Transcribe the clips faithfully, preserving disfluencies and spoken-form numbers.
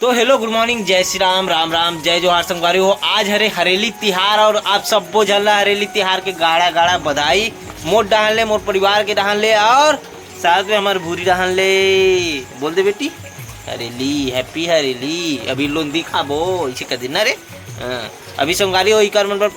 तो hello, good morning, जय श्री राम, राम राम, जय जोहार संगवारी हो। आज हरे हरेली तिहार और आप सब्बो झन ला हरेली तिहार के गाड़ा गाड़ा बधाई। मोर डहान ले, मोर परिवार के डहान ले और साथ में हमर भूरी डहान ले। बोल दे बेटी, हरेली, happy हरेली। अभी लोंदी खाबो, इसे कह देना रे। हाँ, अभी संगवारी हो, इकर मन बर,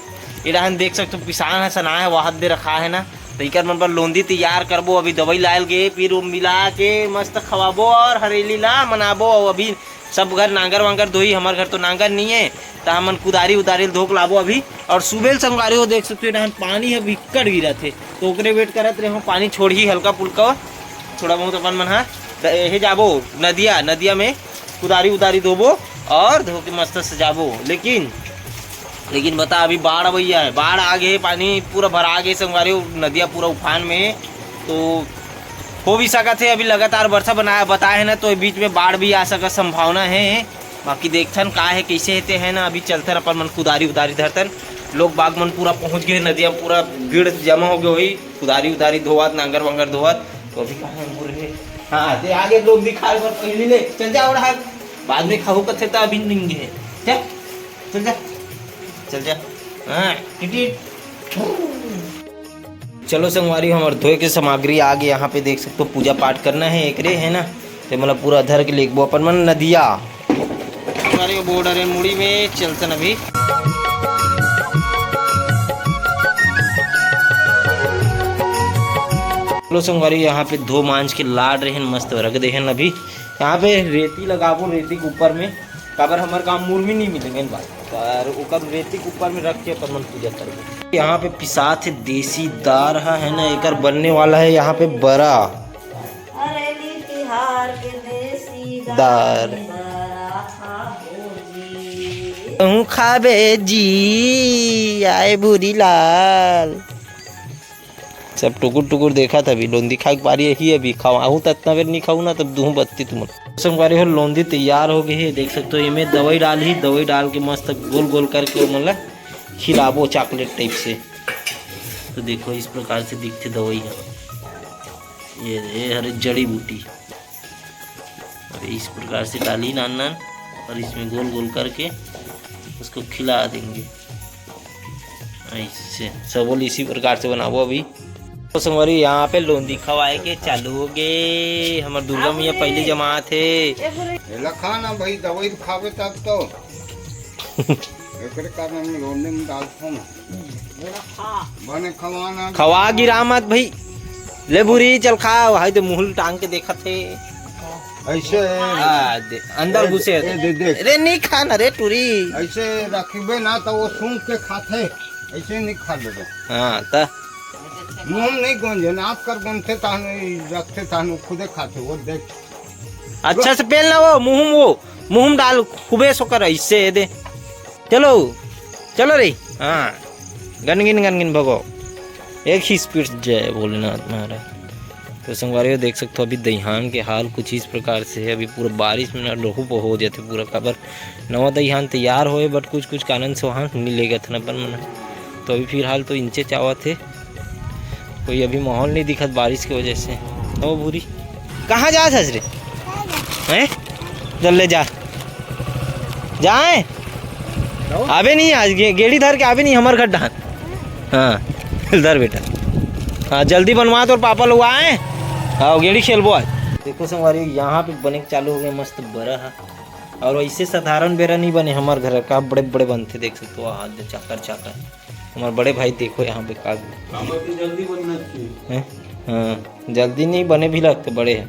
ये डहान देख सकते हो, पिसान ह सना है, वहाद दे रखा है ना, तो इकर मन बर लोंदी तैयार करबो। अभी दवाई लायल गे, फिर वो मिला के मस्त खवाबो और हरेली ला मनाबो। और अभी सब घर नांगर वांगर धोई, हमर घर तो नांगर नहीं है, त हमन कुदारी उदारी धोक लाबो अभी। और सुबेल संगवारी हो, देख सकते हो, डहान पानी ह बिक्कट गिरत हे, तो ओकरे wait करत रहे हो, पानी छोड़ही हल्का फुल्का, थोड़ा बहुत अपन मन हा द-, हे जाबो नदिया, नदिया में कुदारी उदारी धोबो और धो के मस्त से जाबो। लेकिन, लेकिन बता, अभी बाढ़ अवैया है, बाढ़ आ गे, पानी पूरा भरा गे संगवारी हो, नदिया पूरा उफान में है। तो हो भी सकत है, अभी लगातार वर्षा बनाया, बताए है ना, तो बीच में बाढ़ भी आ सकत संभावना है। बाकी देखथन का है, कैसे हेते है ना। अभी चलथन अपन मन कुदारी उदारी धरथन। लोग बाग मन पूरा पहुंच गए, नदिया में पूरा भीड़ जमा हो गए होही, कुदारी उदारी धोवत, नांगर वांगर धोवत। तो अभी कहाँ है मुर्गे? हाँ, ते आगे लोग दिखाए बर पहले ले चल जा। और हाँ, बाद में खाहू कथे तो अभी निंगे है। चल, चल जा, चल जा। हाँ, टिटी। चलो संगवारी, हमर धोए के सामग्री आ गे। यहाँ पे देख सकते हो, पूजा पाठ करना है एकरे, है ना। ते मतलब पूरा धर के लेगबो अपन मन नदिया। संगवारी, वो बॉर्डर है मुड़ी में, चलतन अभी। चलो संगवारी, यहाँ पे धो मांज के लाड़ रहन, मस्त रख देहन अभी। यहाँ पे रेती लगाबो, रेती के ऊपर में, काबर हमर गाँव मुरमी नहीं मिले, मेन बात। पर ओकर रेती के ऊपर में रख के अपन मन पूजा करबो। यहाँ पे पिसात है देसी दार ह, है ना, एकर बनने वाला है यहाँ पे बरा। हरेली तिहार के देसी दार। दार। बरा खाबो जी। तहूँ खाबे जी, आए भूरी लाल। सब टुकुर टुकुर देखत हबी, लोंदी खाए के बारी यही अभी, खवाहूँ त अतना बेर नहीं खाहूँ ना, तब दूहूँ बत्ती तुमन। संगवारी हो, लोंदी तैयार हो गई है, देख सकते हो, एमे दवाई डालही, दवाई डाल के मस्त गोल गोल करके ओमन ला खिलाबो chocolate type से। तो देखो, इस प्रकार से दिखते दवाई है, ये, ये हरे जड़ी बूटी। अब इस प्रकार से डाली नान नान और इसमें गोल गोल करके उसको खिला देंगे। ऐसे सबोल इसी प्रकार से बनाबो अभी। तो संगवारी, यहाँ पे लोंदी खवाए के चालू हो गए। हमर दुर्गा मैया पहली जमात है। एला खा ना भाई, दवाई तो खाबे तब तो। एकरे कारण लोंदी में डालथों ना। बने खवा ना। खवा गिरा मत भाई। ले बुरी, चल खा। भाई तो मुंह टांग के देखत है। ऐसे हाँ, दे, अंदर ए, घुसे। ए, दे, दे। रे, नहीं खा ना रे टूरी। ऐसे रखबे ना तो वो सूंघ के खाथे, ऐसे नहीं खा लेबे। हाँ, त मुंह में नहीं गंजे ना, आप कर गंथे ताहने, रखते ताहने खुदे खाथे, वो देख। अच्छा से पेल ना वो, मुंह में वो, मुंह में डाल, खूबे सो कर ऐसे दे। चलो, चलो रे। हाँ, गनगिन, गनगिन भगो। एक ही speed। जय भोलेनाथ महाराज। तो संगवारी हो, देख सकते हो, अभी दईहान के हाल कुछ इस प्रकार से है। अभी पूरा बारिश में ना डोहू पोहो हो जाते पूरा, काबर नवा दईहान तैयार होए, but कुछ कुछ कारण से वहाँ नहीं ले गए थे अपन मन। तो अभी फिलहाल तो इंचे चावत है, कोई अभी माहौल नहीं दिखत बारिश की वजह से। ओ भूरी, कहाँ जा हस रे? हैं? जल्दी जा। जाए? आबे नहीं आज, गे-, गेड़ी धर के आबे नहीं हमर घर डहान। हाँ, धर बेटा। हाँ, जल्दी बनवा, तोर पापा लोग आए। हाँ, गेड़ी खेलबो आज। देखो संगवारी, यहाँ पे बने के चालू हो गए मस्त बरा है। और ऐसे साधारण बेरा नहीं बने हमर घर का, बड़े बड़े बनते, देख सकते हो, हाथ दे चाकर चाकर। हमारे बड़े भाई देखो यहाँ पे का काबर कि जल्दी बनना चाहिए। हैं? हाँ, जल्दी नहीं बने भी लगते बड़े हैं।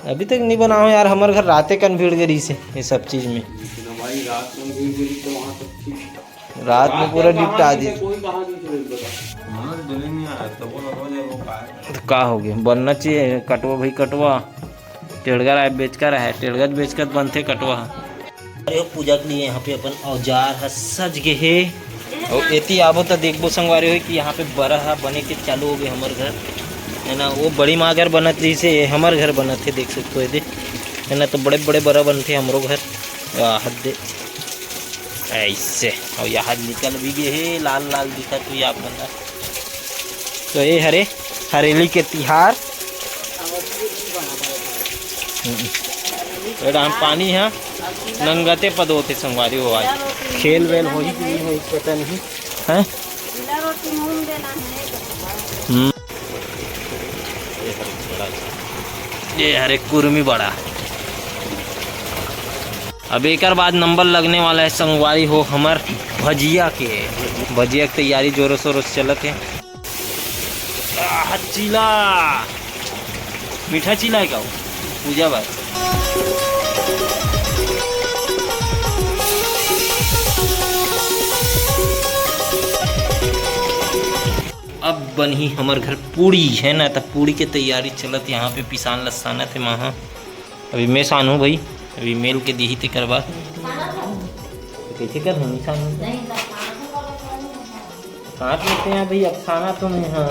अभी तक नहीं बनाओ यार, हमारे घर राते कन भीड़ गई से ये सब चीज में। लेकिन हमारी रात में भीड़ गई तो वहाँ तक ठीक। रात में रात पूरा में कहाँ निपटा नहीं दी। कोई कहाँ नहीं चले बता। हाँ, बने नहीं आया, तब वो लगवा जाए, वो का है। तो का हो गया, बनना चाहिए कटवा भाई, कटवा। टेड़गर आए बेचकर है, टेड़गर बेचकर बनते कटवा। अरे, पूजा के लिए यहाँ पे अपन औजार ह सज गे हे। और एती आबो त देखबो संगवारी हो कि यहाँ पे बरा ह बने के चालू हो गए हमर घर, है ना। वो बड़ी माँ घर बनत रही से, ये हमर घर बनत है, देख सकते हो ये दे, है ना। तो बड़े बड़े बरा बनते हमरो घर। वाह दे, ऐसे। और यहाँ निकल भी गए हे, लाल लाल दिखत हुई आप मन ला। तो ये हरे हरेली के तिहार। हम्म। ए डहर पानी ह नंगते पदोथे संगवारी हो आज। खेल वेल होही कि नहीं होही, पता नहीं। हैं? गीला रोटी नून देना है, नहीं तो हम्म। ये हरे कुरमी बड़ा। अब एकर बाद नंबर लगने वाला है संगवारी हो हमर भजिया के। भजिया के तैयारी जोरों शोरों से चलत है। आह, चीला। मीठा चीला है का वो? पूजा भाई। अब बनही हमर घर पूड़ी, है ना, त पूड़ी के तैयारी चलत, यहाँ पे पिसान ल सानत हे माँ ह। अभी मैं सानहूँ भाई, अभी मेल के दिही तेकर बाद। कइसे करहूँ, नहीं सानहूँ? सानत लेते हैं भाई, अब साना तो नहीं है।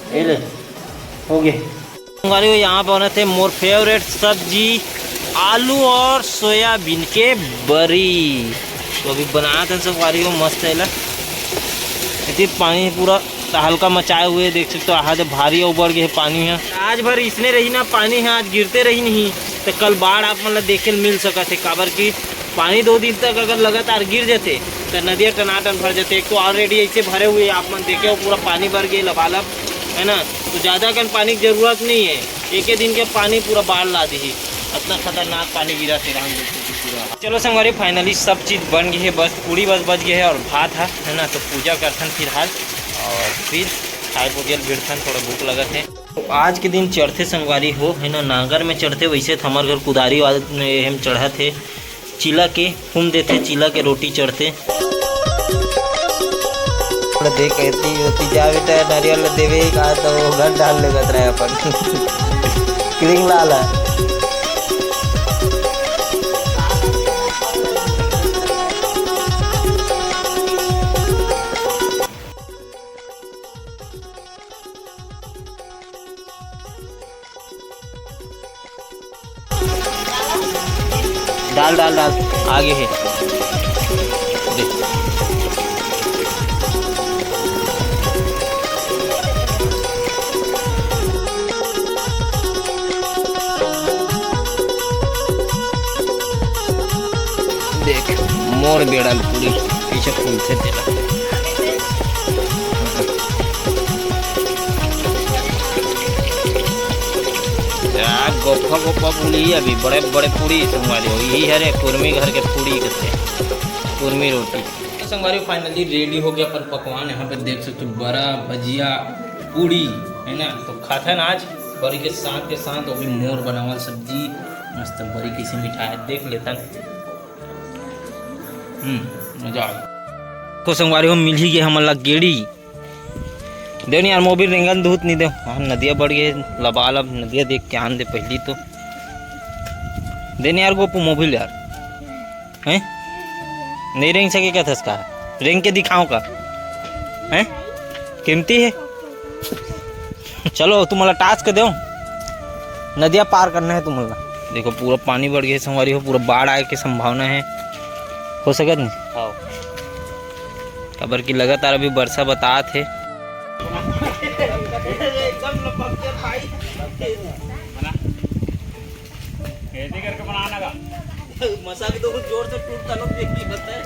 ए ले, हो गए। संगवारी हो, यहाँ बनत हे मोर फेवरेट सब्जी, आलू और सोयाबीन के बरी। तो अभी बनात हन संगवारी हो, मस्त है ला। इतनी पानी पूरा हल्का मचाए हुए, देख सकते हो, आहा दे भारी उबड़ गए पानी है। आज भर इसने रही ना पानी है, आज गिरते रही नहीं, तो कल बाढ़ आप मन ला देखे ल मिल सकत है, काबर कि पानी दो दिन तक अगर लगातार गिर जाते, तो नदिया टनाटन भर जाते। एक तो ऑलरेडी ऐसे भरे हुए, आप मन देखे हो, पूरा पानी भर गए लबालब, है ना। तो ज़्यादा कन पानी की जरूरत नहीं है, एक एक दिन के पानी पूरा बाढ़ ला दी। इतना खतरनाक पानी गिरा थे राम। चलो संगवारी, फाइनली सब चीज़ बन गई है, बस पूड़ी बस बच गई है और भात है, है ना। तो पूजा करथन फिलहाल और फिर खाए पूजे ल भिड़थन, थोड़ा भूख लगत है। तो आज के दिन चढ़थे संगवारी हो, है ना, नांगर में चढ़थे, वैसे तो हमार घर कुदारी वाले में हम चढ़त है। चीला के फूम देथे, चीला के रोटी चढ़थे। देख, एती ओती जा बेटा, नारियल ल देवे का तो घर डाल लेगत रहे अपन। किलिंग लाल है। डाल, डाल, डाल, आगे है। दे। देख, मोर बेड़ा ल पूरी पीछे फूलथे तेला। यार, गोफा गोफा पूड़ी अभी बड़े बड़े पूड़ी संगवारी हो, यही हरे कुर्मी घर के पूड़ी कथे, कुर्मी रोटी। तो संगवारी, फाइनली रेडी हो गया अपन पकवान। यहाँ पे देख सकते हो, बरा, भजिया, पूड़ी, है ना। तो खाथन आज बरी के साथ के साथ, वो भी मोर बनावल सब्जी, मस्त बरी कैसे मिठा है, देख लेथन। हम्म, मजा आ गया। को संगवारी हो, मिल ही गए हमन ला गेड़ी। देव नहीं यार, मोबिल रेंगन दूत नहीं देव। हाँ, नदिया बढ़ गए, लबालब नदिया देख के आन दे पहली तो। दे नहीं यार गोपू मोबिल यार। हैं? नहीं रेंग सके का थस का? रेंग के दिखाओ का? हैं? कीमती है। चलो, तुम वाला टास्क दो, नदिया पार करना है तुम वाला। देखो, पूरा पानी बढ़ गया संगवारी हो, पूरा बाढ़ आए के संभावना है, हो सकत नहीं। हाँ। काबर कि लगातार अभी बरसा बतात हे। एकदम लपक के भाई। ऐसे करके बनाना का। मसा भी तो जोर से टूटता लोग देख के बताए।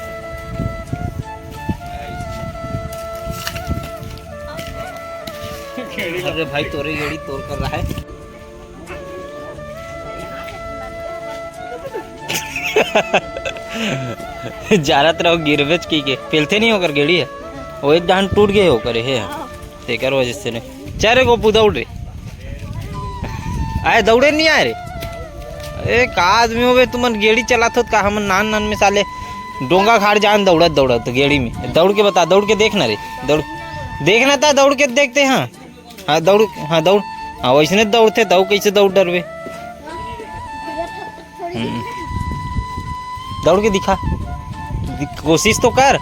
अरे भाई, तोरे गेड़ी तोर कर रहा है। जानत रहो गिरबेच की के, पेलथे नहीं होकर गेड़ी है। वो एक डहान टूट गए होकर हे, तेकर वजह से नहीं। चल रे गोपू, दौड़ रे। आए, दौड़े नहीं आए रे। ए, का आदमी हो बे, तुमन गेड़ी चलात हो का? हमन नान नान में साले डोंगा खाड़ जान दौड़त दौड़त गेड़ी में। दौड़ के बता, दौड़ के देखना रे, दौड़, देखना था, दौड़ के देखते। हाँ, हाँ, दौड़, हाँ, दौड़। हाँ, वैसने दौड़थे, तउ कैसे दौड़ डरबे? हम्म। दौड़ के दिखा, दि-, कोशिश तो कर।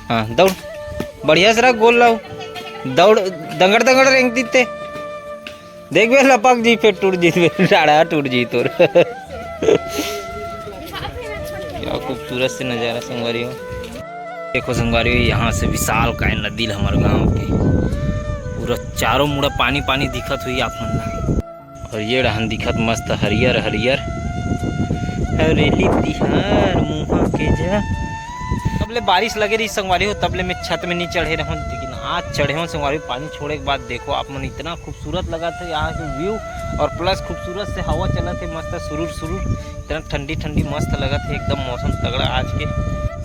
हाँ, दौड़, बढ़िया से रख, गोल लाओ। दौड़, दंगड़ दंगड़ रेंग दीते। देख बे, लपक जी, फिर टूट जी, फिर डाढ़ा टूट जी तोर। क्या खूबसूरत से नज़ारा संगवारी हो। देखो संगवारी हो, यहाँ से विशाल काय नदी ल हमर गांव के। पूरा चारों मुड़ा पानी पानी दिखत हुई आप मन ला। और ये डहन दिखत मस्त हरियर हरियर हरेली तिहार मुहा के जा। तब ले बारिश लगे रही संगवारी हो, तब ले मैं छत में नहीं चढ़े रहूँ, लेकिन आज चढ़े हूँ संगवारी। पानी छोड़े के बाद देखो आप मन, इतना खूबसूरत लगा थे यहाँ के व्यू, और प्लस खूबसूरत से हवा चला थे मस्त सुरूर सुरूर, इतना ठंडी ठंडी मस्त लगा थे एकदम मौसम तगड़ा आज के।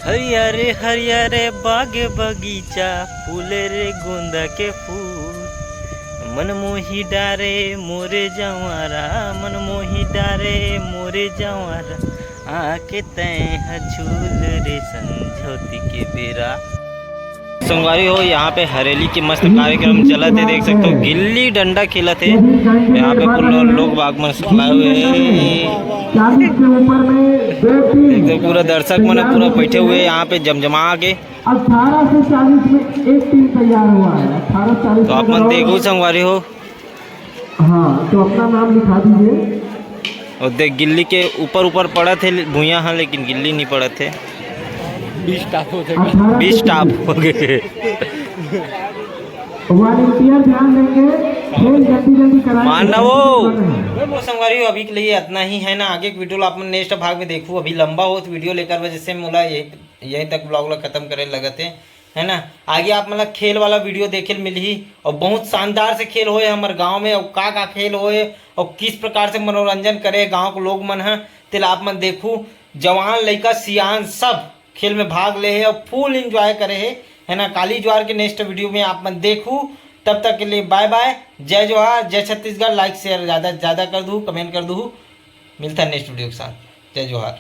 हरिया रे हरिया रे बाग बगीचा, फूले रे गोंदा के फूल, मन मोही डारे मोरे जवारा, मन मोही डारे मोरे जवारा, आके तैं ह झूल रे संझौती के बेरा। संगवारी हो, यहाँ पे हरेली के मस्त कार्यक्रम चलत हे, देख सकते हो गिल्ली डंडा खेलत हे। यहाँ पे कुल लोग बाग मन आए हुए हैं। चालीस के ऊपर में दो टीम एकदम पूरा दर्शक मन पूरा बैठे हुए हैं यहाँ पे जमजमा के। अठारह से चालीस में एक टीम तैयार हुआ है। अठारह चालीस तो आप मन देखो संगवारी हो। हाँ, तो अपना नाम लिखा दीजिए। और देख, गिल्ली के ऊपर ऊपर पड़त हे भुइयां, हाँ, लेकिन गिल्ली नहीं पड़त हे। बीस टाप हो गए। अठारह बीस टाप हो गए। वॉलंटियर ध्यान देंगे, खेल जल्दी जल्दी कराएं। मानना वो। संगवारी हो, अभी के लिए इतना ही है ना, आगे के वीडियो ला अपन नेक्स्ट भाग में देखू। अभी लंबा होत वीडियो लेकर वजह से मोला यही यहीं तक ब्लॉग ला खत्म करे लगत हे, है ना। आगे आप मन ला खेल वाला वीडियो देखे ल मिलही और बहुत शानदार से खेल होए हमर गांव में, और का का खेल होए और किस प्रकार से मनोरंजन करे गांव के लोग मन ह, तेला आप मन देखू। जवान लइका सियान सब खेल में भाग ले हे और फुल एंजॉय करे हे, है ना। काली जुआर के नेक्स्ट वीडियो में आप मन देखू, तब तक के लिए बाय बाय, जय जोहार, जय छत्तीसगढ़। लाइक शेयर ज्यादा से ज्यादा कर दू, कमेंट कर दू। मिलता है नेक्स्ट वीडियो के साथ। जय जोहार।